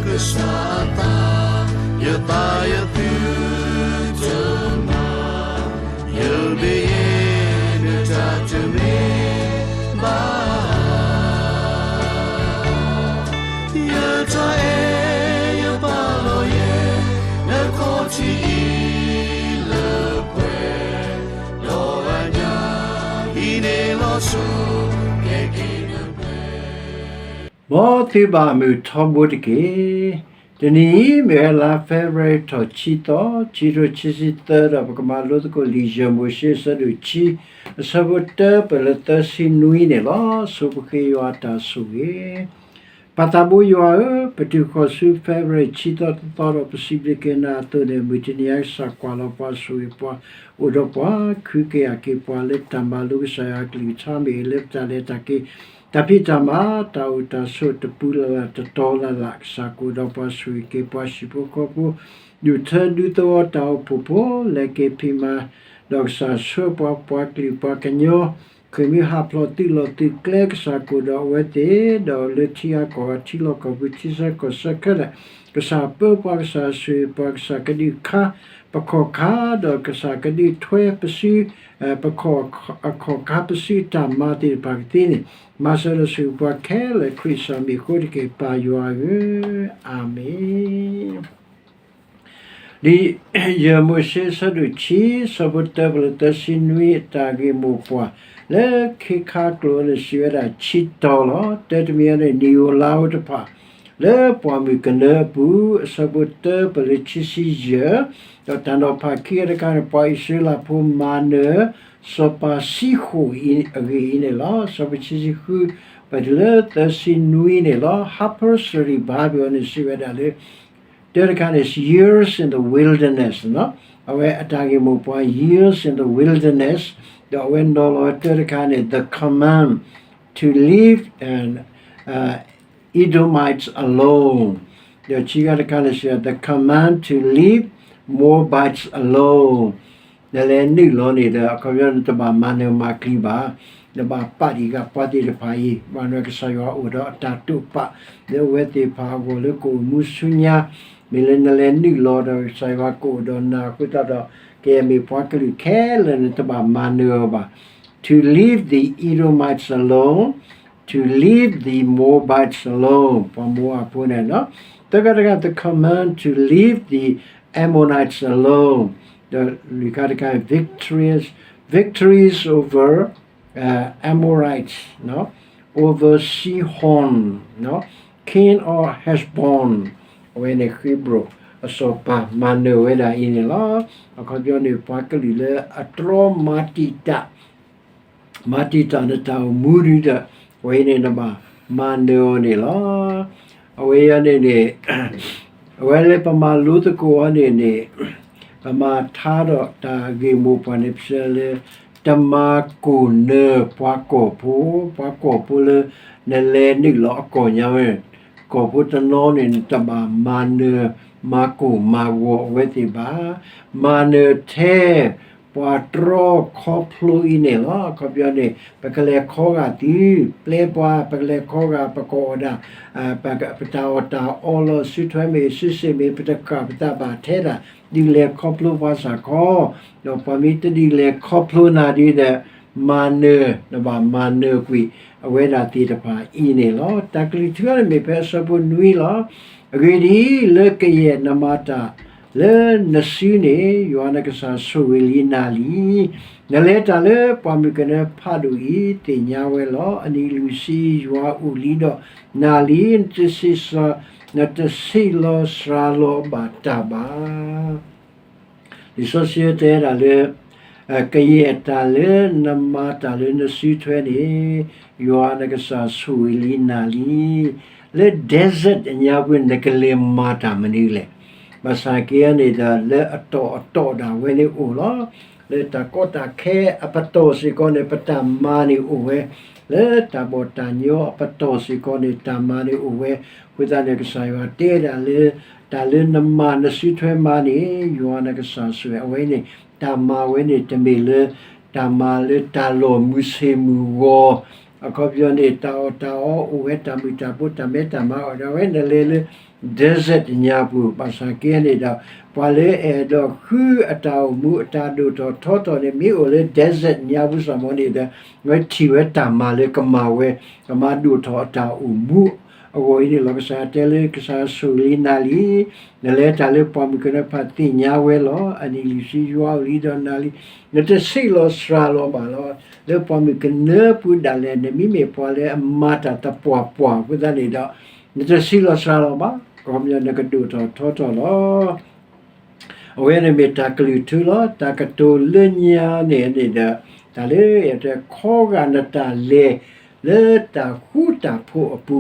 ကစၢ်အသး, ယသးယသုတမၤ, ယမ့ၢ်ယဲ နတၢ်တမ့ၢ်ဘၣ် ယတၢ်အဲၣ်ယပာ်လီၤယဲ နခီၣ်ထံးအံၤလၢပှဲၤ, ဒီးအညၣ်အံၤန့ၣ်လီၤဆီ ကဲက့ၤနပှဲၤ မ်သုဘၣ်မုာ်ထီဘိတက့ၢ်. တနံၤအံၤ မ့ၢ်ဝဲလါ February ထီၣ်ခံသီ, ခံကထိခံဆံသၢ ဒီးပကမၤလိသကိးလံာ်ယဲၢ်မိၤၡ့ အဆၢဒိၣ်ခံ, အဆၢဖိတၢ ပၢၢ်လၢသၢဆံနွံန့ၣ်လီၤ. ဆိပဃ့ယွၤအတၢ်ဆိၣ်ဂ့ၤ ပၢ်သးဘိယွၤဧၢ, ပတုၤဃီၤဆူ February ခံသီတသီဒီး ပစံးဘျုးက့ၤနၤအသိးန့ၣ် မုၢ်တနံၤအံၤ ကစၢ်ကွၢ်လီၤပှၤ ဆိၣ်ဂ့ၤပှၤ, အိၣ်ဒီးပှၤ, ခုက့ၤအက့ၤပှၤလၢတၢ်မၤလိကစၢ်ယွၤအကလုၢ်ကထါ မ့ၢ်လၢပတၢ်လဲၤတၢ်က့ၤ တၢ်ဖံးတၢ်မၤ, တၢ်အိၣ်တၢ်ဆိး တပူၤလၢ်လၢ်တတီၤလၢ်လၢ်, ကစၢ်ကအိၣ်ဒီးပှၤ ဆိၣ်ဂ့ၤက့ၤပှၤ ဟံၣ်ဖိဃီဖိ, ဒူၣ်ထၢဒူသဝီ တၢ်အိၣ်ဖှိၣ်ဖိ, လဲၤက့ၤဖံးမၤ, ဒီးကစၢ်ဆှၢပှၤ ပှၤကလုာ်ပှၤကညီ, ဃ့ၢ်မှံဟးဖျိးသုးလီၢ်သုးကျဲ ကစၢ်ကအိၣ်ဒီးအဝဲသ့ၣ်, ဒီးလၢထံအကီၢ် ထံလီၢ်ကီၢ်ပူၤ ထံဆၢကီၢ်ဆၢခဲလၢာ်, ကစၢ်ပၢပှၤ ကစၢ်ဆိၣ်ဂ့ၤပှၤ ကစၢ်ကဒုးခါ ပခီၣ်ခါ, ဒီးကစၢ်ကဒုးထွဲပစု ပခီၣ်အခီၣ်ခါ ပစုအတၢ်မၤသ့ၣ်တဖၣ်ကသ့န့ၣ်, မၤစၢၤဒီးဆိၣ်ဂ့ၤပှၤခဲလၢာ် ခရံာ်ကစၢ်မံၤအဃိတက့ၢ် ပၢ်ယွၤဧၢ, အၤမ့ၣ်. လံာ်ယဲၢ်မိၤၡ့ အဆၢဒိၣ်ခံ, ဆၢဖိတၢ ပၢၢ်လၢသၢဆံနွံ အတၢ်ဂ့ၢ်မိၢ်ပှၢ် လၢခ့ခါကျိာ်န့ၣ် စံးဝဲဒၣ် ဆံတီၤလီၤ. တၢတမံၤအံၤန့ၣ် နံၣ်ဧိၤလါဧိၤတဖၣ် လၢပှၢ်မုၢ်ကနၢအပူၤ, အဆၢဖိတၢ ပၢၢ်လၢခံဆံယဲၢ်, ဒီးတၢ်နီၤဖးခံဂၤတခါန့ၣ် ပှၤအံၣ်စရ့လးဖိမၤနၢၤ စီၤပၤစံဃိၣ်အဂ့ၢ်အံၤန့ၣ်လီၤ. ဆၢဖိခံဆံဃု ပၢၢ်တုၤလၢသၢဆံနွံန့ၣ်လီၤ. Harper's Seri Bible န့ၣ် စံးဝဲဒၣ်လၢ တၢတခါန့ၣ် Years in the Wilderness နီၤ, အဝဲအတၢ်ဂ့ၢ်မိၢ်ပှၢ် Years in the Wilderness, ဒီးအဝဲနီၤလီၤဝဲတၢတခါန့ၣ် The Command to Leave and, uh, Edomites Alone, ဒီးခံဂၤတခါန့ၣ် စံးဝဲ The Command to Leave Moabites Alone, နလဲၤနုာ်လီၤန့ၣ်ဒီး အခီပညီနတဘၣ်မၤနၢၤမၤကျံၤဘၣ်, နဘၣ်ပာ်ဒံးဂၤပှၤသ့ၣ်တဖၣ်အံၤ, ဘၣ်နကစၢ်ယွၤအိၣ်ဒီးအတၢ်တိာ်ပာ် လၢအဝဲသ့ၣ်တဖၣ်အဂီၢ်လၢကအိၣ်မူဆူညါ, မ့ၢ်လၢနလဲၤနုာ်လီၤဒီး ကစၢ်ယွၤကအိၣ်ဒီးနၤအဃိသတးဒီး ကယဲၢ်မ့ၢ်ပှၤကလုာ်ခဲလၢာ် နတဘၣ်မၤနၢၤအီၤဘၣ်. To leave the Edomites alone, to leave the Moabites alone, ပှၤမိၤအၤဖိန့ၣ်, သၢခါတခါ the command to leave the Ammonites alone, ဒီးလွံၢ်ခါတခါ victories, victories over, uh, Amorites, over Sihon, king of Heshbon, အဝဲန့ၣ် Hebrew အစီၤပၤမၤနၢၤဝဲဒၣ်အံၤန့ၣ်လီၤ. အခီပညီန့ၣ် ပှၤကလုာ်လၢအတြီမၤတံာ်တာ် မၤတံာ်တာ်နတၢ်အိၣ်မူဒ်ဒီး အဝဲအံၤန့ၣ်နဘၣ်မၤနၢၤအီၤန့ၣ်လီၤ. အဝဲအံၤန့ၣ်န့ၣ် အဝဲလၢပမၤလိသကိးအီၤန့ၣ်န့ၣ် ပမၤထါဒီးတၢ်ဂ့ၢ်မိၢ်ပှၢ်န့ၣ် ပဆၢလၢ တမၤကိၢ်နၢၤပှၤကီၢ်ဖိ, ပှၤကီၢ်ဖိလၢ နလဲၤနုာ်လီၤအကီၢ်ညါဝဲ ကီၢ်ဖိတနီၤန့ၣ် နတဘၣ်မၤနၢၤ မၤကိၢ်မၤဂီၤအဝဲသ့ၣ်ဘၣ်. မၤနၢၤထဲ ပှၤတြီခီဖျိအံၤန့ၣ်လီၤ. အခီပညီန့ၣ် ပကလဲၤခီဂာ်သု, ပျဲပှၤ ပကလဲၤခီဂာ် ပကအီၣ်ဒၣ် ပတၢ်အီၣ်တၢ်အီလီၤ စုထွဲမ့ၢ်စုစ့ၣ်မ့ၢ် ပတဃၣ်ပသးဘၣ်ထဲဒၣ် ဒုးလဲၤခီဖျိပှၤစ့ၢ်ကီး, ဒီးပှၤမ့ၢ်တဒုးလဲၤခီဖျိနၤဒ်ဒီး မၤနၢၤ နဘၣ်မၤနၢၤကွံာ် အဝဲဒၣ်သ့ၣ်တဖၣ်အံၤန့ၣ်လီၤ. တၢ်ကလုၢ်ထူန့ၣ်မ့ၢ်ဖဲအဆၢဖိနွံလီၤ. အဂ့ၢ်ဒ်အံၤ, လၢကယဲၢ်နမၤတၢ်လၢနစုန့ၣ် ယွၤနကစၢ်ဆိၣ်ဂ့ၤလံနၤလံ. နလဲၤတၢ်လၢပှၢ်မုၢ်ကနၢဖးဒိၣ်အံၤ သ့ၣ်ညါဝဲလီၤ. အနံၣ်လွံၢ်ဆံယွၤအိၣ်လံဒီးနၤလံ, နတဆံးစှၤ, နတဆံးလီၤစှၤလီၤဘၣ်တၢ်ဘၣ်. လံာ်စီဆှံတဲဒၣ်လၢ ကယဲၢ်တၢ်လၢနမၤတၢ်လၢနစုထွဲန့ၣ် ယွၤနကစၢ်ဆိၣ်ဂ့ၤလံနၤလံ. လၢ desert အညါပူၤ နကလဲၤမၤတၢ်မနုၤလဲၣ်. ဘၣ်ဆၣ်က့န့ၣ်ဒီး လၢအတီၢ်အတီၢ်ဒၣ်ဝဲန့ၣ်အိၣ်လီၤ. လၢတၢ်ကီတၢ်ခဲအပတီၢ်စ့ၢ်ကီးန့ၣ် ပတၢ်မၤန့ၣ်အိၣ်ဝဲ, လၢတၢ်ဘီၣ်တၢ်ညီအပတီၢ်စ့ၢ်ကီးန့ၣ် တၢ်မၤန့ၣ်အိၣ်ဝဲ. အဃိသတးန့ၣ် ကစၢ်ယွၤတဲဒၣ်လၢ တၢ်လၢနမၤနစုထွဲမၤန့ၣ် ယွၤနကစၢ်ဆိၣ်ဂ့ၤ အဝဲန့ၣ် တၢ်မၤဝဲန့ၣ် တမ့ၢ်လၢ တၢ်မၤလၢတၢ်လီၢ်မုၢ်ဆ့ၣ်မုၢ်ဂီၤ အခီပညီန့ၣ် တၢ်အီၣ်တၢ်အီအိၣ်ဝဲ တၢ်မုာ်တၢ်ဘိ တၢ်မဲတၢ်မါအိၣ်ဒီးဝဲ နလဲၤလၢ desert ညါပူၤ ဘၣ်ဆၣ်က့န့ၣ်ဒီး ပှၤလၢအဲၣ်ဒိးဃုအတၢ်အိၣ်မူအတၢ်ဒိၣ်ထီၣ်ထီထီၣ်န့ၣ် မ့ၢ်အိၣ်လၢ desert ညါပူၤစ့ၢ်ကီးန့ၣ်ဒီး ဝဲထံၣ်ဝဲတၢ်မၤလၢကမၤဝဲ ကမၤဒိၣ်ထီၣ်အတၢ်အိၣ်မူ အဂီၢ်အံၤန့ၣ်လီၤ. ကစၢ်ယွၤတဲလၢကစၢ်ယွၤဆိၣ်ဂ့ၤလံနၤလံ, နလဲၤတၢ်လၢပှၢ်မုၢ်ကနၢဖးသ့ၣ်ညါဝဲလီၤ. အနံၣ်လွံၢ်ဆံယွၤအိၣ်လံဒီးနၤလံ, နတဆံးလီၤစှၤလီၤဘၣ်လီၤ. လၢပှၢ်မုၢ်ကနၢပူၤဒၣ်လဲာ် နမ့မ့ၢ်ပှၤလၢအမၤတၢ်သပှၢ်ပှၢ်အဃိသတးန့ၣ်ဒီး နတဆံးလီၤစှၤလီၤဘၣ်, ခီပညီနကဒိၣ်ထီၣ်ထီထီၣ်လီၤ. အဝဲန့ၣ်မ့ၢ်တၢ်ကလုၢ်ထူလီၤ. တၢ်ကတိၤလၢညါန့ၣ်န့ၣ်ဒီး တၢ်လၢယတဲခီဂာ်နတၢ်လဲၤ လၢတၢ်ဃူတၢ်ဖိးအပူ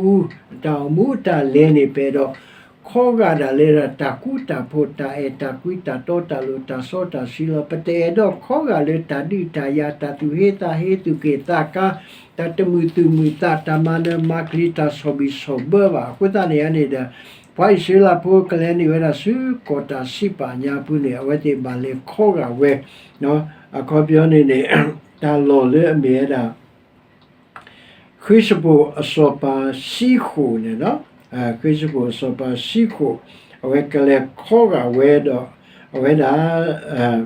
ၤ, တၢ်အိၣ်မူတၢ်လဲၤန့ၣ် ပအဲၣ်ဒိးခီဂာ်ဒၣ်လၢတၢ်ဃူတၢ်ဖိး တၢ်အဲၣ်တၢ်ကွံ တၢ်တီတၢ်လိၤ တၢ်စီတၢ်ဆှံလီၤ. ပတအဲၣ်ဒိးခီဂာ်လၢတၢ်ဒုးတၢ်ယၤ တၢ်သူၣ်ဟ့သးဟ့ သူၣ်က့ၣ်သးကါ တၢ်တမုာ်သူၣ်မုာ်သး တၢ်မၤနၢၤမၤကျံၤ တၢ်ဆီၣ်ဘံၣ်ဆီၣ်ဘၢဘၣ်. အဃိသတးန့ၣ်န့ၣ်ဒီး ပှၤအံၣ်စရ့လးဖိကလဲၤနုာ်ဝဲဒၣ်ဆူကီၢ်တၢ်စံးပာ်ညါပူၤန့ၣ် အဝဲသ့ၣ်ဘၣ်လဲၤခီဂာ်ဝဲ အခီပညီန့ၣ်န့ၣ် တၢ်လီၢ်လၢအမ့ၢ်ဝဲဒၣ် ဃ့ၡဘိၣ်အစီၤပၤစံဃိၣ်န့ၣ်လီၤ. ဃ့ၡဘိၣ်အစီၤပၤစံဃိၣ် အဝဲကလဲၤခီဂာ်ဝဲဒီး အဝဲဒၣ်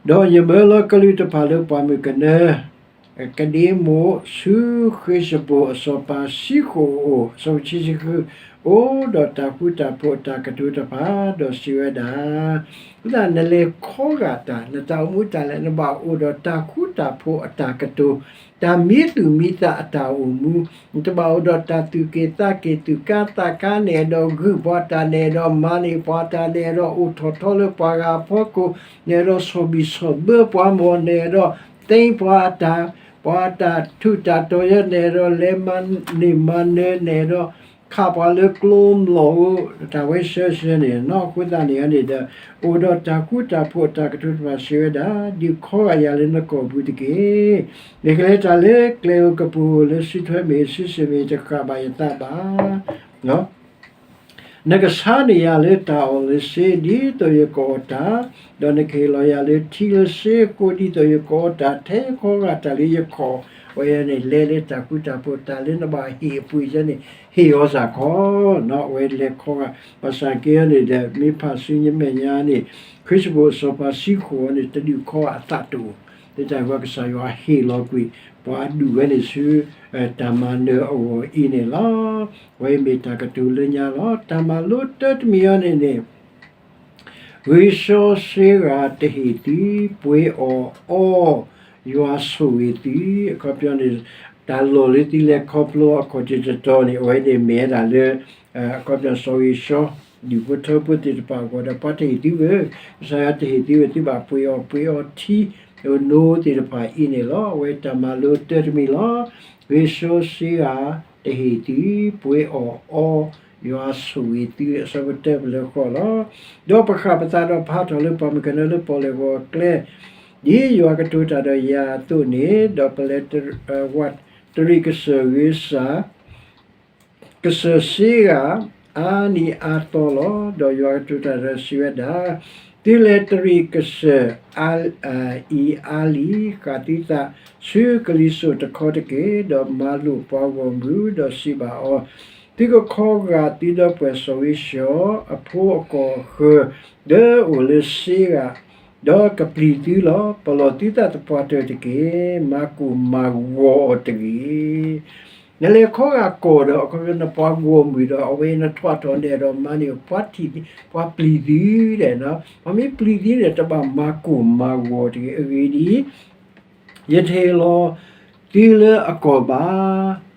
ဒီးယမၢလီၤကလုၢ်တဖၣ်လၢပှၢ်မုၢ်ကနၢ ကဒ့မိၣ်ဆူဃ့ၡဘိၣ်အစီၤပၤစံဃိၣ်အအိၣ်, အစီၤပၤစံဃိၣ် အိၣ်ဒီးတၢ်ဃူတၢ်ဖိးအတၢ်ကတိၤတဖၣ် ဒီးစံးဝဲဒၣ်, အဃိသတးနလဲၤခီဂာ်တၢ် နတၢ်အိၣ်မူတၢ်လဲၤ နဘၣ်အိၣ်ဒီးတၢ်ဃူတၢ်ဖိးအတၢ်ကတိၤ, တၢ်မံသူၣ်မံသးအတၢ်အိၣ်မူ, နတဘၣ်အိၣ်ဒီးတၢ်သူၣ်က့ၣ်သးက့ၣ် သူၣ်ကါသးကါ နအဲၣ်ဒိးဂုာ်ပှၤတၢ် နအဲၣ်ဒိးမၤန့ၢ်ပှၤတၢ် နအဲၣ်ဒိးအိၣ်ထီၣ်ထီလၢပှၤဂၤအဖီခိၣ် နအဲၣ်ဒိးဆီၣ်ဘံၣ်ဆီၣ်ဘၢပှၤမ့ၢ် နအဲၣ်ဒိးသ့ပှၤအတၢ်, ပှၤအတၢ်ထူးတၢ်တီၤယဲ နအဲၣ်ဒိးလဲၤမၤန့ၢ်မၤနၢၤ နအဲၣ်ဒိးခးပှၤလၢကျိၤမျိာ်ဧိၤ တၢ်ဝဲဆၢဆၢန့ၣ်နီၤ. အဃိသတးန့ၣ်န့ၣ်ဒီး အိၣ်ဒီးတၢ်ဃူတၢ်ဖိးအတၢ်ကတိၤတဖၣ်စံးဝဲဒၣ်, ဒုးခီဂာ်ယၤလၢနကီၢ်ပူၤတက့ၢ်. ယကလဲၤတၢ်လၢကျဲဧိၤကပူၤဧိၤ လၢစုထွဲမ့ၢ်ဂ့ၤ စုစ့ၣ်မ့ၢ်ဂ့ၤ တဃၣ်ဘၣ်ယသးဘၣ်. နကဆါန့ၢ်ယၤလၢတၢ်အီၣ်လၢစ့ ဒ်သိးယကအီၣ်တၢ်, ဒီးနကဟ့ၣ်လီၤယၤလၢထံလၢစ့အဃိ ဒ်သိးယကအီၣ်တၢ် ထဲခီဂာ်တၢ်လၢယခီၣ်, အဝဲန့ၣ်လဲၤလၢတၢ်ဃူတၢ်ဖိး တၢ်လၢနဘၣ်ဟ့ၣ်အပှ့ၤယဲန့ၣ် ဟ့ၣ်အီၤစ့ၢ်ကီးနီၤ. အဝဲလဲၤခီဂာ် ဘၣ်ဆၣ်က့န့ၣ်ဒီး မ့ၢ်ဖးဆူညါမဲာ်ညါန့ၣ် ဃ့ၡဘိၣ်အစီၤပၤစံဃိၣ်န့ၣ် တဒုးခီဂာ်အသးတအိၣ်, လၢတၢ်ဂီၤကစၢ်ယွၤဟ့ၣ်လီၤကွံာ် ပှၤဒူၣ်ဝဲန့ၣ်ဆူ တၢ်မၤနၢၤအဂီၢ်အံၤန့ၣ်လီၤ. အဝဲအံၤမ့ၢ်တၢ်ကတိၤလၢညါလီၤ. တၢ်မၤလိတၢတမံၤအံၤန့ၣ်န့ၣ် ဂ့ၤဆှီစ့ဂၤတဟ့ၣ်သု, ပှ့ၤအီၣ်အီ, ယွၤဆိၣ်ဂ့ၤသု, အခီပညီန့ၣ် တၢ်လီၢ်လၢသုလဲၤခီဖျိအခီၣ်ထံးတတီၤန့ၣ် အဝဲန့ၣ်မ့ၢ်ဝဲဒၣ်လၢ အခီပညီစီၤဂ့ၤဆှီ ဒူၣ်ဖိထၢဖိသ့ၣ်တဖၣ်အဂီၢ်ဒီး ပှၤတဟ့ၣ်သုဧၢ, ကစၢ်ယွၤတဟ့ၣ်သုဧၢ, သုဘၣ်ပှ့ၤအီၣ်ပှ့ၤအီထံ နိသ့ၣ်တဖၣ်အံၤန့ၣ်လီၤ. အဝဲတၢ်မၤလိတၢတမံၤလီၤ. ဂ့ၤဆှီစ့ဂၤတဟ့ၣ်သု, ပှ့ၤအီၣ်အီ, ယွၤဆိၣ်ဂ့ၤသု, အဆၢဖိတၢပလၢဃီလီၤ. ဒီးပဃၣ်ပသးဒီးပဟးထီၣ်လၢပှၢ်မုၢ်ကနၢလၢပီၣ်လဲၣ်ဂီၤအကျဲ, ဒ်ယွၤကတိၤတၢ်ဒီးယၤအသိးန့ၣ်, ဒီးပလဲၤ တရံးကစၢၢ်ဂ့ၤစၢ် ကစၢၢ်စ့ဂၤ အါနံၤအါသီလီၤ. ဒီးယွၤကတိၤတၢ်ဒီးစံးဝဲဒၣ်, သုလဲၤတရံးကစၢၢ်အါအံၤအါလံ, ဃၣ်သုသးဆူကလံၤစိးတခီတက့ၢ်, ဒီးမၤလိာ်ပှၤဂီၢ်မုၢ်, ဒီးစံးဘၣ်အီၤ, သုကခီဂာ်သုဒီပုၢ်ဝဲၢ်စီၤဧ့ၡီၤ အဖိအကီၢ်အဃၢၤ လၢအအိၣ်လၢစ့ဂၤ, ဒီးကပျံၤသုလီၤ. ပလီၢ်သုသးသပှၢ်တၢၢ်တက့ၢ်. မၤကိၢ်မၤဂီၤအီၤတဂ့ၤ. နလဲၤခီဂာ်ကီၢ်ဒီး အခီပညီနပှၤဂီၢ်မုၢ်ဒီး အဝဲနထွဲထီၣ်န့ၣ်ဒီး မၤန့ၢ်ပှၤထံၣ် ပှၤပျံၤသုဒီး, ပှၤမ့ၢ်ပျံၤသုန့ၣ် တဘၣ်မၤကိၢ်မၤဂီၤတဂ့ၤ. အဂ့ၢ်ဒ်အံၤ, ယတဟ့ၣ်လီၤသုလၢအကီၢ်ဘၣ်,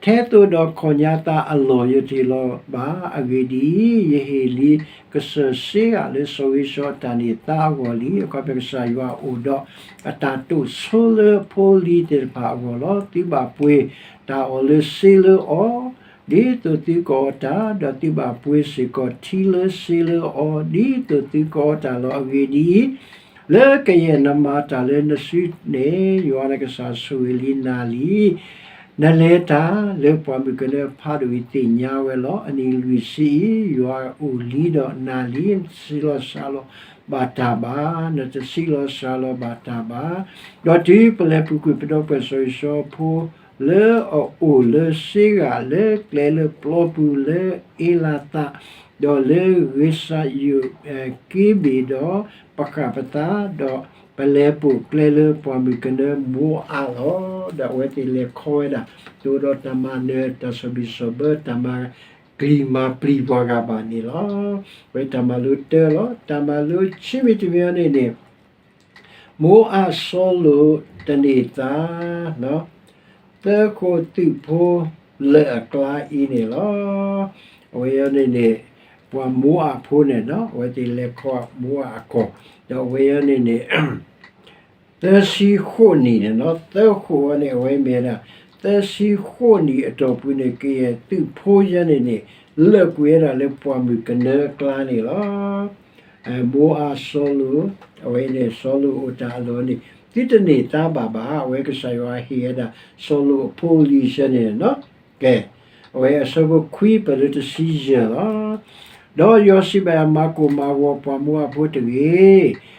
ထဲသိးဒီးခီၣ်ညါသးအလီၢ် ယတဟ့ၣ်လီၤဘၣ်. အဂ့ၢ်ဒ်အံၤ, ယဟ့ၣ်လံကစၢၢ်စ့ဂၤလၢစီၤဧ့ၡီၤအတၢ်န့ၢ်သါအဂီၢ်လံ. အခီပညီကစၢ်ယွၤအိၣ်ဒီးအတၢ်တိာ်ဆိလၢဖိလံၤသ့ၣ်တဖၣ်အဂီၢ်လီၤ. သုဘၣ်ပှ့ၤတၢ်အီၣ်လၢစ့လၢအီၤ ဒ်သိးသုကအီၣ်တၢ်, ဒီးသုဘၣ်ပှ့ၤစ့ၢ်ကီးထံလၢစ့လၢအီၤ ဒ်သိးသုကအီၣ်တၢ်လီၤ. အဂ့ၢ်ဒ်အံၤ, လၢကယဲၢ်နမၤတၢ်လၢနစုန့ၣ် ယွၤနကစၢ်ဆိၣ်ဂ့ၤလံနၤလံ. နလဲၤတၢ်လၢပှၢ်မုၢ်ကနၢဖးဒိၣ်အံၤသ့ၣ်ညါဝဲလီၤ. အနံၣ်လွံၢ်ဆံအံၤ ယွၤအိၣ်လံဒီးနၤလံ. နတဆံးလီၤစှၤလီၤ ဘၣ်တၢ်ဘၣ်, နတဆံးလီၤစှၤလီၤဘၣ်တၢ်ဘၣ်. ဒီးတုၤပလဲၤပူၤကွံာ်ပဒီပုၢ်ဝဲၢ်စီၤဧံၤစီၤဖိ လၢအအိၣ်လၢစ့ဂၢ်လၢကျဲလၢပျီပူၤလၢအ့လးသး, ဒီးလၢဂ့ၤစၢ်ယိာ်က့ဘ့ၣ်ဒီး ပဃၣ်ပသး, ဒီးပလဲၤပိာ်ကျဲလၢပှၢ်မုၢ်ကနၢမိအးလီၤ. ဒီးအဝဲသ့ၣ်လဲၤခီဝဲဒၣ် တအိၣ်ဒီးတၢ်မၤနၢၤ တၢ်ဆီၣ်ဘံၣ်ဆီၣ်ဘၢ တၢ်မၤပျံၤမၤပျံၤပှၤဂၤဘၣ်န့ၣ်လီၤ. ဝဲတၢ်မၤလိတၢလီၤ. တၢ်မၤလိဆံမံၤတမံၤအံၤန့ၣ်န့ၣ် မိအးစီၤလိာ်တန့ၢ်သါ သၢဃိးသုးဖိလၢာ်အကျါအံၤန့ၣ်လီၤ. အဝဲအံၤန့ၣ်န့ၣ် ပှၤမိအးဖိန့ၣ် အဝဲသ့ၣ်လဲၤခီမိအးအကီၢ်, ဒီးအဝဲအံၤန့ၣ်န့ၣ် သၢဆံဃိးနံၣ်န့ၣ်လီၤ. သၢဃိးအံၤန့ၣ် အဝဲမ့ၢ်ဝဲဒၣ် သၢဆံဃိးနံၣ်အတီၢ်ပူၤန့ၣ် ကယဲၢ်သုးဖိယဲန့ၣ်န့ၣ် လၢာ်ကွံာ်ဝဲဒၣ်လၢပှၢ်မုၢ်ကနၢအကျါန့ၣ်လီၤ. မိအးစီၤလိာ်, အဝဲန့ၣ် စီၤလိာ်အိၣ်တၢ်အလီၢ်န့ၣ် သုတန့ၢ်သါဘၣ်ဘၣ်, အဝဲကစၢ်ယွၤဟ့ၣ်ဝဲဒၣ် စီၤလိာ်အဖိအလံၤဆၢန့ၣ်လီၤ. ကဲ, အဝဲအဆၢဖိခွံပၢၢ်လၢတဆံယဲၢ်လီၤ. ဒီးယွၤစံးဘၣ်, မၤကိၢ်မၤဂီၤပှၤမိအးဖိတဂ့ၤ, ဒီး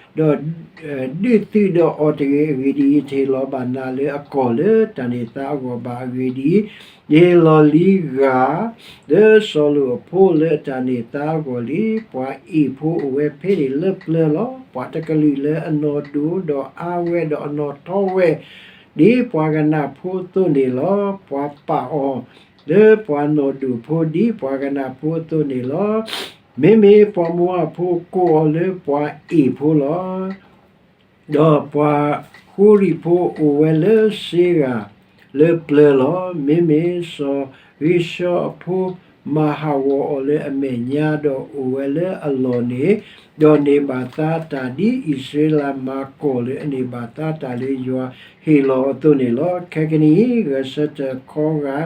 ဒုးသုးဒီးအီၤတဂ့ၤ. အဂ့ၢ်ဒ်အံၤ, တဟ့ၣ်လီၤဘၣ်နၤလၢအကီၢ်လၢတၢ်န့ၢ်သါအဂီၢ်ဘၣ်. အဂ့ၢ်ဒ်အံၤ, ယဟ့ၣ်လီၤလံဂၤ လၢစီၤလိာ်အဖိလၢအတၢ်န့ၢ်သါအဂီၢ်လံ. ပှၤအ့ၣ်ဖိအိၣ်ဝဲဖဲန့ၣ်လၢပျၢၤလီၤ. ပှၤတကလုာ်လၢအနီၢ်ဒိၣ်ဒီးအါဝဲဒီးအနီၢ်ထီဝဲ ဒ်ပှၤကနၣ်ဖိအသိးန့ၣ်လီၤ. ပှၤပာ်အီၤလၢပှၤနီၢ်ဒိၣ်ဖိ ဒ်ပှၤကနၣ်ဖိအသိးန့ၣ်လီၤ. မ့မ့ၢ်ပှၤမိအးဖိကိးအီၤလၢပှၤအ့ၣ်ဖိလီၤ. ဒီးပှၤဃိရံၣ်ဖိအိၣ်ဝဲလၢစ့ဂၢ်လၢပျၢၤလီၤ. မ့မ့ၢ်စီၤဧ့ၤၡီၤအဖိမၤဟးဂီၤအီၤလၢအမဲာ်ညါ ဒီးအိၣ်ဝဲလၢအလီၢ်န့ၣ်, ဒီးန့ၢ်ဘၣ်သါတၢ်ဒ်အံၣ်စရ့လးမၤကီၢ်လၢအန့ၢ်ဘၣ်သါတၢ်လၢယွၤဟ့ၣ်လီၤအသိးန့ၣ်လီၤ. ခဲကနံၣ်အံၤ ဂဲၤဆၢထၢၣ်ခီဂာ်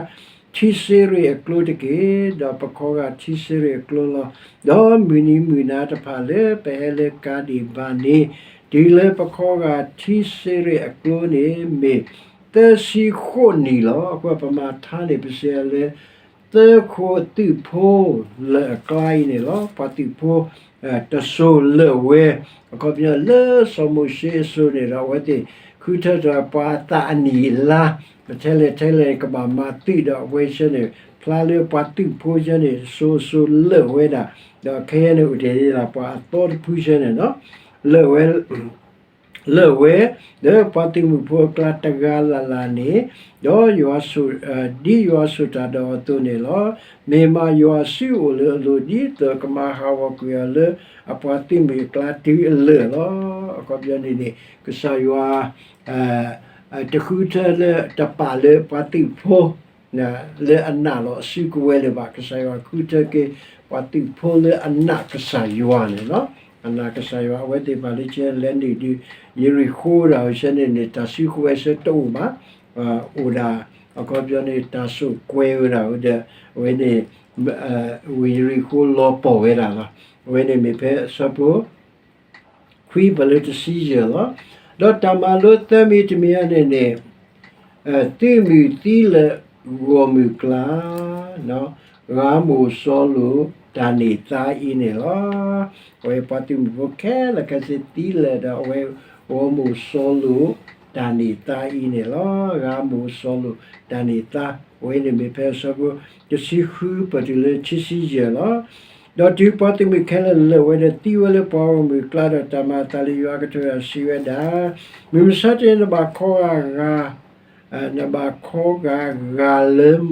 ထံစ့ရ့ၣ်အကျိတက့ၢ်. ဒီးပခီဂာ်ထံစ့ရ့ၣ်အကျိလီၤ. ဒီးမုၢ်နံၤမုၢ်နၤတဖၣ်လၢပဟဲလၢကၤဒံၣ်ဘါန့ၣ်, တုၤလၢပခီဂာ်ထံစ့ရ့ၣ်အကျိန့ၣ် မ့ၢ်သၢဆံဃိးနံၣ်လီၤ. အဃိပမၤထါန့ၣ် ပစံးလၢ သၢဃိးသုးဖိလၢာ်အကျါအံၤန့ၣ်လီၤ. ပှၤသုးဖိ တစိၤလၢာ်ဝဲ, အခီပညီလၢစီၤမိၤၡ့အစိၤန့ၣ်ဒီး အဝဲသ့ၣ်ဃုထၢထီၣ်ပှၤအသးအနံၣ်အလါ, ထဲလဲၣ်ထဲလဲၣ်န့ၣ် ကဘၣ်မၤသုးဒီးအဝဲဆၢန့ၣ် ဖျါလၢပှၤသုးဖိဆၢန့ၣ် စိၤစိၤလၢာ်ဝဲဒၣ်, ဒီးခဲအံၤန့ၣ်အိၣ်တ့ၢ်ဒၣ်ပှၤအသီတဖုဆၢန့ၣ်လီၤ. လၢာ်ဝဲ လၢာ်ဝဲဒီးပှၤသုးမုၢ်ဖိအကျါတဂၤလၢ်လၢ်န့ၣ်, ဒီးယွၤဆိၣ်, ဒ်ယွၤဆိၣ်တၢ်ဒီးအီၤအသိးန့ၣ်လီၤ. မ့ၢ်မးယွၤစုအိၣ်လၢအလိၤ ဒ်သိးကမၤဟးဂီၤကွံာ်အီၤလၢအပှၤသုးမုၢ်အကျါတုၤအလၢာ်လီၤ. အခီပညီန့ၣ်န့ၣ် ကစၢ်ယွၤ တဃုထၢလၢတပာ်လၢပှၤသုးဖိ လၢအနာ်လီၤအစုကဝဲၤလၢၤဘၣ်. ကစၢ်ယွၤဃုထၢက့ၤ ပှၤသုးဖိလၢအနာ်ကစၢ်ယွၤန့ၣ်လီၤ. အနာ်ကစၢ်ယွၤ အဝဲသ့ၣ်ဘၣ်လၢကလဲၤနုာ်ဒုး ယရံၣ်ဃိၤဒၣ်ဝဲဆၢန့ၣ်န့ၣ် တၢ်စုကဝဲၤဆၢတအိၣ်ဘၣ်, အိၣ်ဒၣ် အခီပညီန့ၣ် တၢ်ဆိၣ်ကွဲဝဲဒၣ်ဝဲဒီး အဝဲန့ၣ် ဝ့ၢ်ယရံၣ်ဃိၤလီၤပှီၢ်ဝဲဒၣ်လီၤ. အဝဲန့ၣ်မ့ၢ်ဖဲအဆၢဖိ ခွံပၢၢ်လၢတဆံယဲၢ်လီၤ. ဒီးတၢ်မၤလိသၢမံၤတမံၤအံၤန့ၣ်န့ၣ် သုးမုၢ်သံလၢာ်ဂီၢ်မုၢ်ကျါ, ဂၤမိၢ်စီၤလိာ်တၢ်န့ၢ်သါအံၤန့ၣ်လီၤ. အဝဲပှၤသုးမုၢ်ဖိခဲလၢာ်ခဲဆ့သံလၢာ်ဒီး အဝဲဂီၢ်မိၢ်စီၤလိာ်တၢ်န့ၢ်သါအံၤန့ၣ်လီၤ. ဂၤမိၢ်စီၤလိာ်တၢ်န့ၢ်သါ, အဝဲန့ၣ်မ့ၢ်ဖဲအဆၢဖိ တဆံဃုပၢၢ်တုၤလၢတဆံယဲၢ်လီၤ. ဒီးတုၤပှၤသုးမုၢ်ခဲလၢာ်လၢာ်ဝဲဒီးသံဝဲလၢပှၤဂီၢ်မုၢ်အကျါဒီး တၢ်မၤအသးလၢယွၤအကတိၤတဖၣ်စံးဝဲဒၣ်, မုၢ်မဆါတနံၤနဘၣ်ခီဂာ်ဂၤ, နဘၣ်ခီဂာ်ဂၤလၢ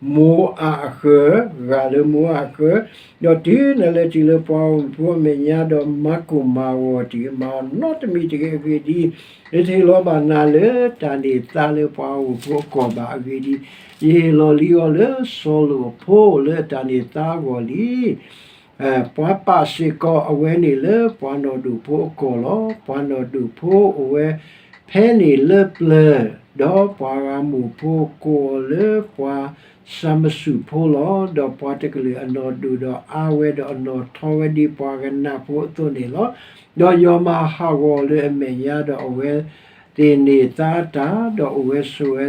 မိအးအဃၢၤ, ဂာ်လၢမိအးအဃၢၤ, ဒီးတုၤနလဲၤတုၤလၢပှၤဂီၢ်မုၢ်ဖိအမဲာ်ညါဒီး မၤကိၢ်မၤဂီၤတဂ့ၤ, မၤအီၤနီတမံၤတဂ့ၤ. အဂ့ၢ်ဒ်အံၤ, ယတဟ့ၣ်လီၤဘၣ်နၤလၢတၢ်န့ၢ်သါလၢပှၤဂီၢ်မုၢ်ဖိအကီၢ်ဘၣ်. အဂ့ၢ်ဒ်အံၤ, ယဟ့ၣ်လီၤလံအီၤလၢစီၤလိာ်အဖိလၢအတၢ်န့ၢ်သါအဂီၢ်လံ. ပှၤပာ်စ့ၢ်ကီးအဝဲန့ၣ်လၢပှၤနီၢ်ဒိၣ်ဖိအကီၢ်လီၤ. ပှၤနီၢ်ဒိၣ်ဖိအိၣ်ဝဲဖဲန့ၣ်လၢပျၢၤ, ဒီးပှၤဂၤမိၢ်ဖိကိးအီၤလၢပှၤၡၤမစူၣ်ဖိလီၤ. ဒီးပှၤတကလုာ်အနီၢ်ဒိၣ်ဒီးအါဝဲဒီးအနီၢ်ထီဝဲဒ်ပှၤကနၣ်ဖိအသိးန့ၣ်လီၤ. ဒီးယွၤမၤဟးဂီၤလၢအမဲာ်ညါဒီးအဝဲသ့ၣ်န့ၢ်သါတၢ်, ဒီးအိၣ်ဝဲဆိးဝဲ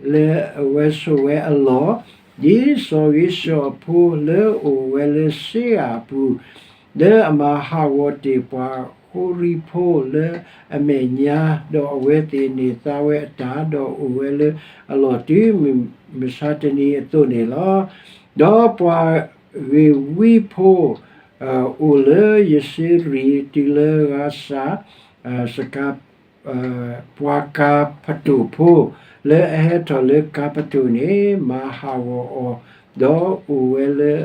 လၢအဝဲဆိးဝဲအလီၢ်, ဒ်စီၤဧ့ၤစီၤအဖိလၢအအိၣ်ဝဲလၢစ့ဧၤအပူၤ, လၢအမၤဟးဂီၤတ့ၢ်ပှၤဃိရံဖိလၢအမဲာ်ညါ, ဒီးအဝဲသ့ၣ်န့ၢ်သါဝဲအတၢ်, ဒီးအိၣ်ဝဲလၢအလီၢ်တုၤမုၢ်မဆါတနံၤအသိးန့ၣ်လီၤ. ဒီးပှၤဂ့ၤဝံဖိ အိၣ်လၢယစ့ရံၣ် တုၤလၢဂၤစၢ် ပှၤကၤပတိာ်ဖိ လၢအဟဲထီၣ်လၢကၤပတိာ်န့ၣ် မၤဟးဂီၤအီၤ, ဒီး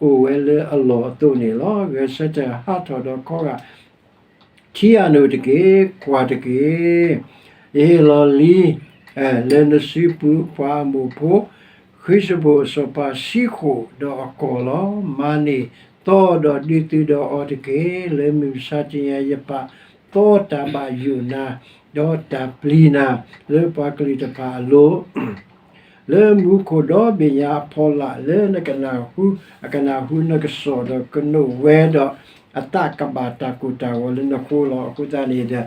အိၣ်ဝဲလၢအလီၢ်အသိးန့ၣ်လီၤ. ဂဲၤဆၢထၢၣ်ဟးထီၣ်ဒီးခီဂာ် ထံအနိၣ်တက့ၢ်, ကွၢ်တက့ၢ်. ယဟ့ၣ်လီၤလံ လၢနစုပူၤ ပှၤအမိၣ်ဖိ ဃ့ၡဘိၣ်အစီၤပၤၡံဃိၣ်ဒီးအကီၢ်လီၤ. မၤန့ၢ်သီဒီးဒုးသုးဒီးအီၤတက့ၢ်. လၢမုၢ်မဆါတနံၤအံၤ ယပာ်သီတၢ်ဘၣ်ယိၣ်နၤ, ဒီးတၢ်ပျံၤနၤ လၢပှၤကလုာ်တဖၣ်အလိၤ လၢမူခိၣ်ဒီဘ့ၣ်ညါအဖီလာ် လၢနကနၢ်ဟူအကနၢ်ဟူနကစီၣ် ဒီးကနိးဝဲဒီးအသးကဘၣ်တၢ်ကိၢ်တၢ်ဂီၤလၢနဃိလီၤ. အဃိသတးန့ၣ်ဒီး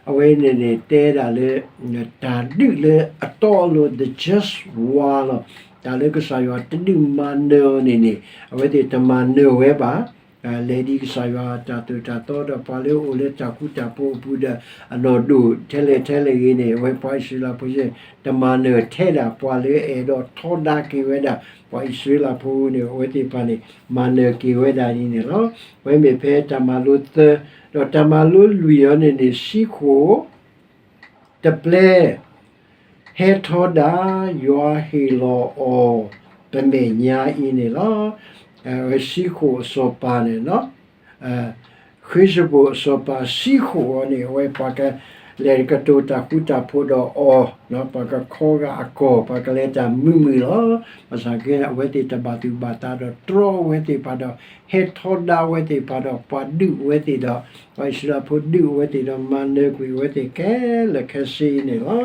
အဝဲန့ၣ်န့ၣ်တဲဒၣ်လၢ တၢ်ဒုးလၢအတီအလိၤ the just war လီၤ. တၢ်လၢကစၢ်ယွၤတဒုးမၤနၢၤအီၤန့ၣ်န့ၣ် အဝဲသ့ၣ်တမၤနၢၤဝဲဘၣ်. လဲၤဒ်ကစၢ်ယွၤတၢ်သိၣ်တၢ်သီဒီးပှၤလၢအအိၣ်လၢတၢ်ဃူတၢ်ဖိးအပူၤဒီး အနီၢ်ဒိၣ်ထဲလဲၣ်ထဲလဲၣ်ဂ့ၤန့ၣ် အဝဲပှၤအံၣ်စရ့လးဖိ တမၤနၢၤထဲဒၣ်ပှၤလၢအအဲၣ်ဒိးထီဒါက့ၤဝဲဒၣ် ပှၤအံၣ်စရ့လးဖိန့ၣ် အဝဲသ့ၣ်တဖၣ်န့ၣ် မၤနၢၤက့ၤဝဲဒၣ်ဒ်န့ၣ်လီၤ. အဝဲမ့ၢ်ဖဲတၢ်မၤလိသၢ, ဒီးတၢ်မၤလိလွံၢ်အံၤန့ၣ်န့ၣ် ဆံဃိၣ် တပျဲ ဟဲထီဒါ ယွၤဟ့ၣ်လီၤအီၤ ပမဲာ်ညါအံၤန့ၣ်လီၤ. ဆံဃိၣ်အစီၤပၤန့ၣ် ဃ့ၡဘိၣ်အစီၤပၤဆံဃိၣ်အံၤန့ၣ် အဝဲပှၤကလဲၤကတိၤတၢ်ဃူတၢ်ဖိးဒီးအီၤ, ပှၤကခီဂာ်အကီၢ် ပှၤကလဲၤတၢ်မုာ်မုာ်လီၤ. ဘၣ်ဆၣ်က့ အဝဲသ့ၣ်တဘၣ်သူၣ်ဘၣ်သးဒီးတြီအဝဲသ့ၣ်တဖၣ်ဒီး ဟဲထီဒါအဝဲသ့ၣ်တဖၣ်ဒီး ပှၤဒုးအဝဲသ့ၣ်ဒီး ပှၤအံၣ်စရ့လးဖိဒုးအဝဲသ့ၣ်ဒီး မၤနၢၤကွံာ်အဝဲသ့ၣ်ခဲလၢာ်ခဲဆ့အံၤန့ၣ်လီၤ.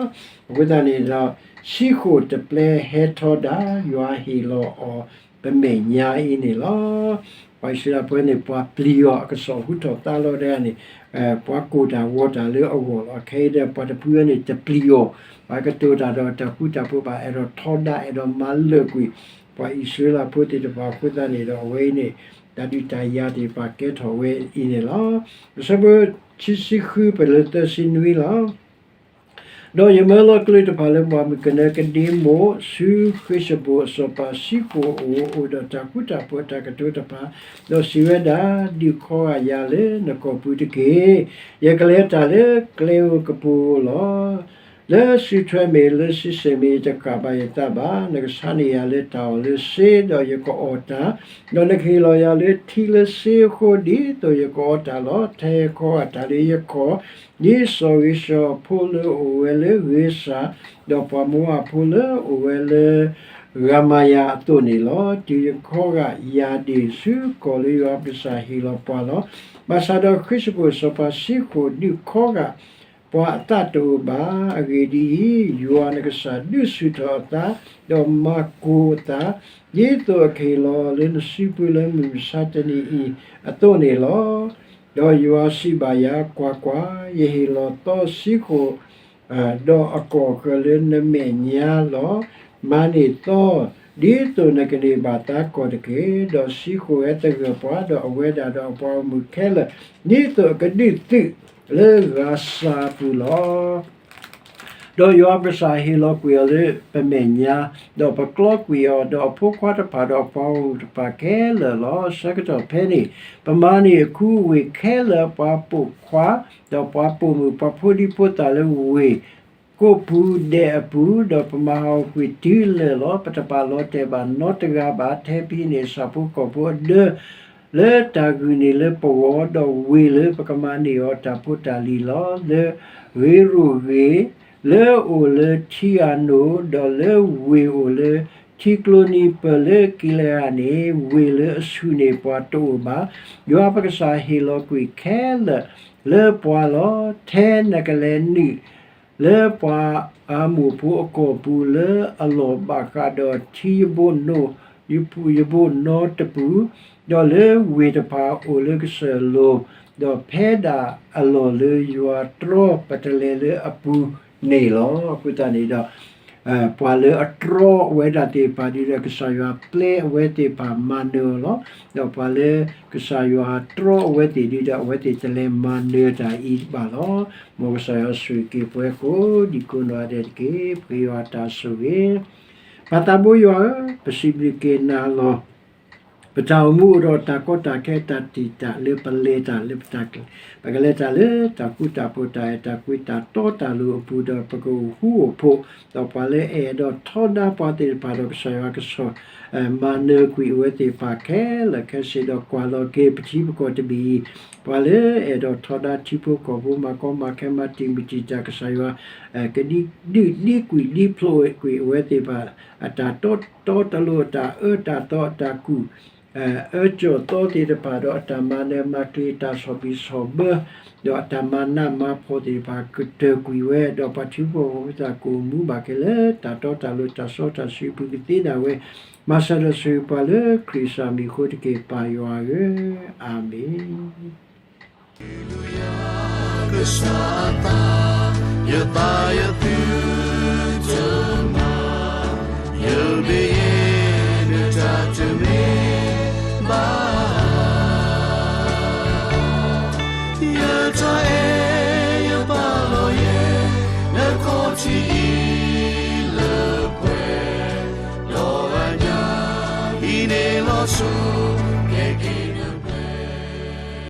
အဃိသတးန့ၣ်ဒီး ဆံဃိၣ်တပျဲဟဲထီဒါ ယွၤဟ့ၣ်လီၤအီၤ ပမဲာ်ညါအံၤန့ၣ်လီၤ. ပှၤအံၣ်စရ့လးဖိန့ၣ် ပှၤပျံၤအီၤ အကစီၣ်ဟူထီၣ်သါလီၤဒၣ်န့ၣ် ပှၤကိၢ်တၢ်ဂီၤတၢ်လၢအဂီၢ်လီၤ. ခဲအံၤဒီး ပှၤတဖုအံၤန့ၣ် တပျံၤအီၤ, ပှၤကတိၤတၢ်ဒီးတၢ်ဃူတၢ်ဖိးဘၣ် အဲၣ်ဒိးထီဒါ အဲၣ်ဒိးမၤလၢာ်ကွံာ် ပှၤအံၣ်စရ့လးဖိသ့ၣ်တဖၣ်အဃိသတးန့ၣ်ဒီး အဝဲအံၤန့ၣ် တၢ်ဒုးတၢ်ယၤသ့ၣ်တဖၣ်ကဲထီၣ်ဝဲအံၤန့ၣ်လီၤ. အဆၢဖိခံဆံဃု ပလၢသၢဆံနွံလီၤ. ဒီးယမၢလီၤကလၢၢ်တဖၣ်လၢပှၢ်မုၢ်ကနၢကဒ့မိၣ် ဆူဃ့ၡဘိၣ်အစီၤပၤဆံဃိၣ်အအိၣ် အိၣ်ဒီးတၢ်ဃူတၢ်ဖိးအတၢ်ကတိၤတဖၣ်, ဒီးစံးဝဲဒၣ်, ဒုးခီဂာ်ယၤလၢနကီၢ်ပူၤတက့ၢ်. ယကလဲၤတၢ်လၢကျဲဧိၤကပူၤဧိၤလီၤ. လၢစုထွဲမ့ၢ်လၢစုစ့ၣ်မ့ၢ် ယတဃၣ်ဘၣ်ယသးဘၣ်. နကဆါန့ၢ်ယၤလၢတၢ်အီၣ်လၢစ့ ဒီးယကအီၣ်တၢ်, ဒီးနကဟ့ၣ်လီၤယၤလၢထံလၢစ့အဃိ ဒ်သိးယကအီတၢ်လီၤ. ထဲယခီဂာ်တၢ်လၢယကီၢ် ဒ်စီၤဂ့ၤၡီၤအဖိလၢအအိၣ်ဝဲလၢဂ့ၤစၢ်, ဒီးပှၤမိၤအၤဖိလၢအအိၣ်ဝဲလၢ ရၤမၤယၤအသိးန့ၣ်လီၤ. တုၤယခီဂာ်ယၤဒၣ်ဆူကီၢ်လၢယွၤအကစၢ်ဟ့ၣ်လီၤပှၤလီၤ. ဘၣ်ဆၣ်ဒီးဃ့ၡဘိၣ်စီၤပၤဆံဃိၣ်ဒုးခီဂာ် ပှၤအသးတအိၣ်ဘၣ်. အဂ့ၢ်ဒ်အံၤ, ယွၤနကစၢ်ဒုးဆူၣ်ထီၣ်အသး, ဒီးမၤကိၤအသး, ဒ်သိးအကဟ့ၣ်လီၤလၢနစုပူၤလၢမုၢ်မဆါတနံၤအံၤအသိးန့ၣ်လီၤ. ဒီးယွၤစံးဘၣ်ယၤ, ကွၢ်ကွၢ်, ယဟ့ၣ်လီၤသီဆံဃိၣ် ဒီးအကီၢ်ဃၢၤလၢနမဲာ်ညါလီၤ. မၤန့ၢ်သီ ဒ်သိးနကန့ၢ်ဘၣ်သါကီၢ်တက့ၢ်. ဒီးဆံဃိၣ်ဟဲသဂၢၢ်ပှၤ, ဒီးအဝဲဒၣ်ဒီးအပှၤဂီၢ်မုၢ်ခဲလၢာ်, ဒ်သိးအကဒုးသုးလၢဂၤစၢ်အပူၤလီၤ. ဒီးယွၤပကစၢ်ဟ့ၣ်လီၤကွံာ်အီၤလၢပမဲာ်ညါ, ဒီးပကျီကွံာ်အီၤ, ဒီးအဖိခွါတဖၣ်ဒီးအပှၤဂီၢ်မုၢ်တဖၣ်ခဲလၢာ်လီၤ. ဆၢကတီၢ်ဖဲန့ၣ် ပမၤန့ၢ်အခူအဝ့ၢ်ခဲလၢာ်, ပှၤပိာ်ခွါ, ဒီးပှၤပိာ်မုၣ်, ပှၤဖိဒံဖိသၣ်လၢဝ့ၢ်ကိးပူၤဒဲးအပူၤ, ဒီးပမၤဟးဂီၤကွံာ်တုၤလၢာ်လီၤ. ပတပာ်လီၤတဲာ်ဘၣ်နီတဂၤဘၣ်. ထဲပဟံးန့ၢ်ဆၣ်ဖိကီၢ်ဖိအဒၢ လၢတၢ်ဂုာ်န့ၢ်လၢပဂီၢ်, ဒီးဝ့ၢ်လၢပကမၤန့ၢ်အီၤတၢ်ဖိတၢ်လံၤလီၤ. လၢဂ့ၤရိၣ်ဂ့ၤ, လၢအိၣ်လၢထံအနိၣ်, ဒီးလၢဝ့ၢ်အိၣ်လၢထံကျိနံၤပၢၢ်လၢကံလအၤန့ၣ်, ဝ့ၢ်လၢအဆူၣ်န့ၢ်ပှၤတအိၣ်ဘၣ်. ယွၤပကစၢ်ဟ့ၣ်လီၤကွံာ်ခဲလၢာ်လၢပှၤလီၤ. ထဲနကလဲၤနုာ် လၢပှၤအမိၣ်ဖိအကီၢ်ပူၤ လၢအလီၢ်ဘၣ်ဃးဒီးထံယဘိနိ, ယဘိနီတပူၤ, ဒီးလၢဝ့ၢ်တဖၣ်အိၣ်လၢကစၢၢ်လိၤ, ဒီးဖဲဒၣ်အလီၢ်လၢယွၤတြီပတလဲၤလၢအပူၤန့ၣ်လီၤ. အဃိသတးန့ၣ်ဒီး ပှၤလၢအတြီအဝဲဒၣ်သ့ၣ်တဖၣ်ဒ်ဒီး ကစၢ်ယွၤပျဲအဝဲသ့ၣ်တဖၣ်မၤနၢၤအီၤလီၤ. ဒီးပှၤလၢကစၢ်ယွၤတြီအဝဲသ့ၣ်ဒ်ဒီး အဝဲသ့ၣ်တလဲၤမၤနၢၤတၢ်အံၤဘၣ်လီၤ. မ်ကစၢ်ယွၤဆိၣ်ဂ့ၤက့ၤပှၤကိးဒံကိးနီၢ်ဂၤဒဲးတက့ၢ်. ပဃ့ယွၤတၢ်ဆိၣ်ဂ့ၤ ပၢ်သးဘိယွၤဧၢ, ပစံးဘျုးက့ၤနၤလီၤ. ပတၢ်အိၣ်မူအိၣ်ဒီးတၢ်ကီတၢ်ခဲ တၢ်တံာ်တာ်လၢပလဲၤတၢ်လၢပတၢ်ကျဲၤ, ပကလဲၤတၢ်လၢတၢ်ဃူတၢ်ဖိး တၢ်အဲၣ်တၢ်ကွံ တၢ်တီတၢ်လိၤအပူၤ ဒီးပကအိၣ်ဃူအိၣ်ဖိး, ဒီးပှၤလၢအအဲၣ်ဒိးထီဒါပှၤသ့ၣ်တဖၣ်ဒီး ကစၢ်ယွၤကဆီၣ် မၤနၢၤကွံာ်အဝဲသ့ၣ်တဖၣ်ခဲလၢာ်ခဲဆ့ ဒီးကွၢ်လီၤက့ၤပထံပကီၢ်တဘ့ၣ်အံၤ, ပှၤလၢအဲၣ်ဒိးထီဒါထံဖိကီၢ်ဖိ မၤကီမၤခဲ မၤတံာ်မုၢ်တံာ်တာ် ကစၢ်ယွၤ ကဒုးဒုးဒံကွံာ်ဒံဖျိးကွံာ်အဝဲသ့ၣ်တဖၣ် အတၢ်တီတီတလိၤ အတၢ်အၢတၢ်သီ အတၢ်ကူၣ် အၢကၠီၣ်သီသ့ၣ်တဖၣ် ဒီးအတၢ်မၤနၢၤမၤကျ့ၤ အတၢ်ဆီၣ်ဘံၣ်ဆီၣ်ဘၢ ဒီးအတၢ်မၤနးမၤဖှီၣ်သ့ၣ်တဖၣ် ကတၢၢ်ကွံာ်ဝဲ ဒီးပှၤထံဖိကီၢ်ဖိသ့ၣ်တဖၣ် ကအိၣ်မူဘၣ်က့ၤလၢတၢ်တီတၢ်လိၤ တၢ်စီတၢ်ဆှံအပူၤ ကသ့ဒၣ်ဝဲ, မၤစၢၤဒီးဆိၣ်ဂ့ၤပှၤလၢခရံာ်အမံၤအဃိတက့ၢ် ပၢ်ယွၤဧၢ, အၤမ့ၣ်. ကစၢ်အသး, ယသးယသုတမၤ, ယမ့ၢ်ယဲ နတၢ်တမ့ၢ်ဘၣ်, ယတၢ်အဲၣ်ယပာ်လီၤယဲ နခီၣ်ထံးအံၤလၢပှဲၤ, ဒီးအညၣ်အံၤန့ၣ်လီၤစိၤကဲက့ၤ